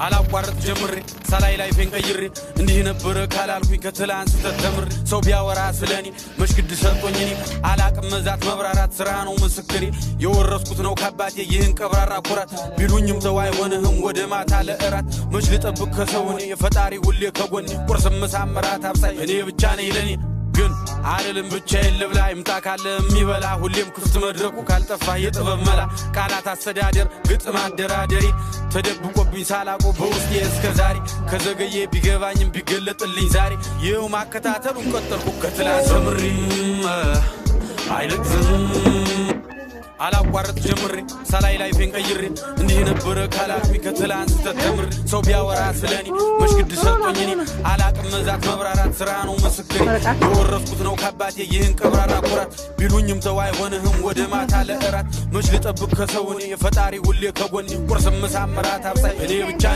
አላቋርጥ ጀምሬ ሳላይ ላይፌን ቀይሬ እንዲህ ነበረ ካላልኩኝ ከትላንት ስህተት ተምሬ ሰው ቢያወራ ስለኔ መሽግድ ሰጥቶኝ እኔ አላቅም መዛት መብራራት ስራ ነው ምስክሬ የወረስኩት ነው ካባቴ ይህን ቀብራራ ኩራት ቢሉኝም ተው አይሆንህም ወደ ማታ ለእራት መች ልጠብቅ ከሰው እኔ የፈጣሪ ሁሌ ከጎኔ ቁርስም ምሳም እራት አብሳይ እኔ ብቻ ነኝ ለኔ ግን አልልም ብቻዬን ልብላ ይምጣ ካለ የሚበላ ሁሌም ክፍት መድረኩ ካልጠፋ የጥበብ መላ ቃላት አስተዳደር ግጥም አደራደሬ ተደብቆብኝ ሳላቆ በውስጤ እስከ ዛሬ ከዘገየ ቢገባኝም ቢገለጥልኝ ዛሬ ይኸው ማከታተሉን ቀጠልኩ ከትላንት ተምሬም አይለቅዝም አላቋርጥ ጀምሬ ሳላይ ላይፌን ቀይሬ እንዲህ ነበረ ካላልኩኝ ከትላንት ስህተት ተምሬ ሰው ቢያወራ ስለኔ መሽግድ ሰጥቶኝ እኔ አላቅም መዛት መብራራት ስራ ነው ምስክሬ የወረስኩት ነው ካባቴ ይህን ቀብራራ ኩራት ቢሉኝም ተው አይሆንህም ወደ ማታ ለእራት መች ልጠብቅ ከሰው እኔ የፈጣሪ ሁሌ ከጎኔ ቁርስም ምሳም እራት አብሳይ እኔ ብቻ።